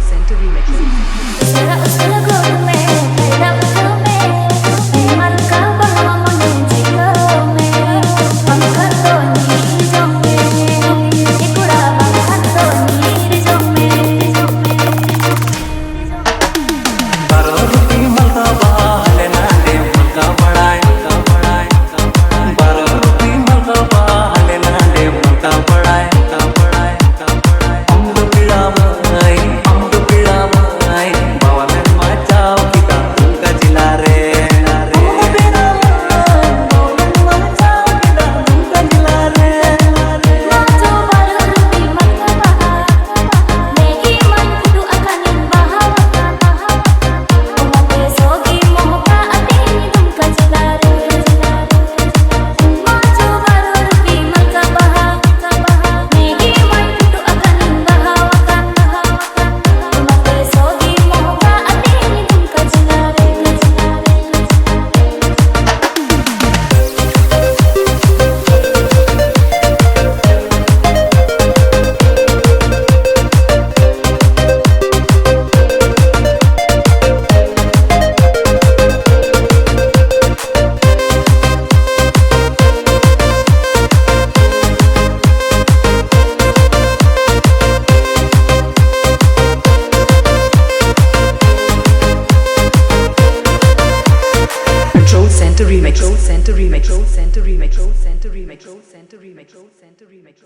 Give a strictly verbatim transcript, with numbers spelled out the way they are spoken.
Center Remix. ᱩᱥᱟᱹᱨᱟ ᱩᱥᱟᱹᱨᱟ ᱜᱚᱫ ᱢᱮ, ᱯᱷᱟᱭᱫᱟ ᱩᱴᱷᱟᱹᱣ ᱢᱮ, ᱢᱟᱞᱠᱟ ᱵᱟᱦᱟ ᱢᱚᱱᱮ ᱡᱤᱞᱟᱹᱣ ᱢᱮ, ᱵᱟᱝᱠᱷᱟᱱ ᱫᱚ ᱧᱤᱨ ᱡᱚᱝ ᱢᱮ, ᱮ ᱠᱚᱲᱟ ᱵᱟᱝᱠᱷᱟᱱ ᱫᱚ ᱧᱤᱨ ᱡᱚᱝ ᱢᱮ᱾ ᱵᱟᱨᱚ ᱨᱩᱯᱤ ᱢᱟᱞᱠᱟ ᱵᱟᱦᱟ ᱦᱟᱸᱰᱮ ᱱᱟᱰᱮ ᱢᱟᱞᱠᱟ ᱵᱟᱲᱟᱭ, ᱢᱟᱞᱠᱟ ᱵᱟᱲᱟᱭ, ᱢᱟᱞᱠᱟ ᱵᱟᱲᱟᱭ᱾ ᱵᱟᱨᱚ ᱨᱩᱯᱤ ᱢᱟᱞᱠᱟ ᱵᱟᱦᱟ ᱦᱟᱸᱰᱮ ᱱᱟᱰᱮ ᱢᱟᱞᱠᱟ ᱵᱟᱲᱟᱭ, ᱢᱟᱞᱠᱟ ᱵᱟᱲᱟᱭ, ᱢᱟᱞᱠᱟ ᱵᱟᱲᱟᱭ᱾ ᱟᱢ ᱫᱚ ᱯᱮᱲᱟ ᱢᱟᱹᱭ, ᱟᱢ ᱫᱚ ᱯᱮᱲᱟ ᱢᱟᱹᱭ, ᱵᱟᱣᱟᱞᱮᱢ ᱢᱟᱪᱟᱣ ᱠᱮᱫᱟ ᱫᱩᱢᱠᱟ ᱡᱮᱞᱟ ᱨᱮ᱾ ᱟᱢ ᱫᱚ ᱯᱮᱲᱟ ᱢᱟᱹᱭ, ᱵᱟᱣᱟᱞᱮᱢ ᱢᱟᱪᱟᱣ ᱠᱮᱫᱟ ᱫᱩᱢᱠᱟ ᱡᱮᱞᱟ ᱨᱮ᱾ ᱢᱟᱪᱚ ᱵᱟᱨᱚ ᱨᱩᱯᱤ ᱢᱟᱞᱠᱟ ᱵᱟᱦᱟ, ᱢᱮᱜᱤ ᱢᱟᱧ ᱩᱰᱩᱠ ᱟᱠᱟᱱᱤᱧ ᱵᱟᱦᱟ ᱟᱠᱟᱱ᱾ ᱚᱱᱟᱛᱮ ᱥᱚᱜᱤ ᱢᱚᱦᱚᱠᱟ ᱟᱹᱛᱤᱧ ᱫᱩᱢᱠᱟ ᱡᱮᱞᱟ ᱨᱮ᱾ ᱢᱟᱪᱚ ᱵᱟᱨᱚ ᱨᱩᱯᱤ ᱢᱟᱞᱠᱟ ᱵᱟᱦᱟ, ᱢᱮᱜᱤ ᱢᱟᱧ ᱩᱰᱩᱠ ᱟᱠᱟᱱᱤᱧ ᱵᱟᱦᱟ ᱟᱠᱟᱱ᱾ ᱚᱱᱟᱛᱮ ᱥᱚᱜᱤ ᱢᱚᱦᱚᱠᱟ ᱟᱹᱛᱤᱧ ᱫᱩᱢᱠᱟ ᱡᱮᱞᱟ ᱨᱮ᱾ Control Center Remix. Control Center Remix. Control Center Remix. Control Center Remix. Control Center Remix. Control Center Remix.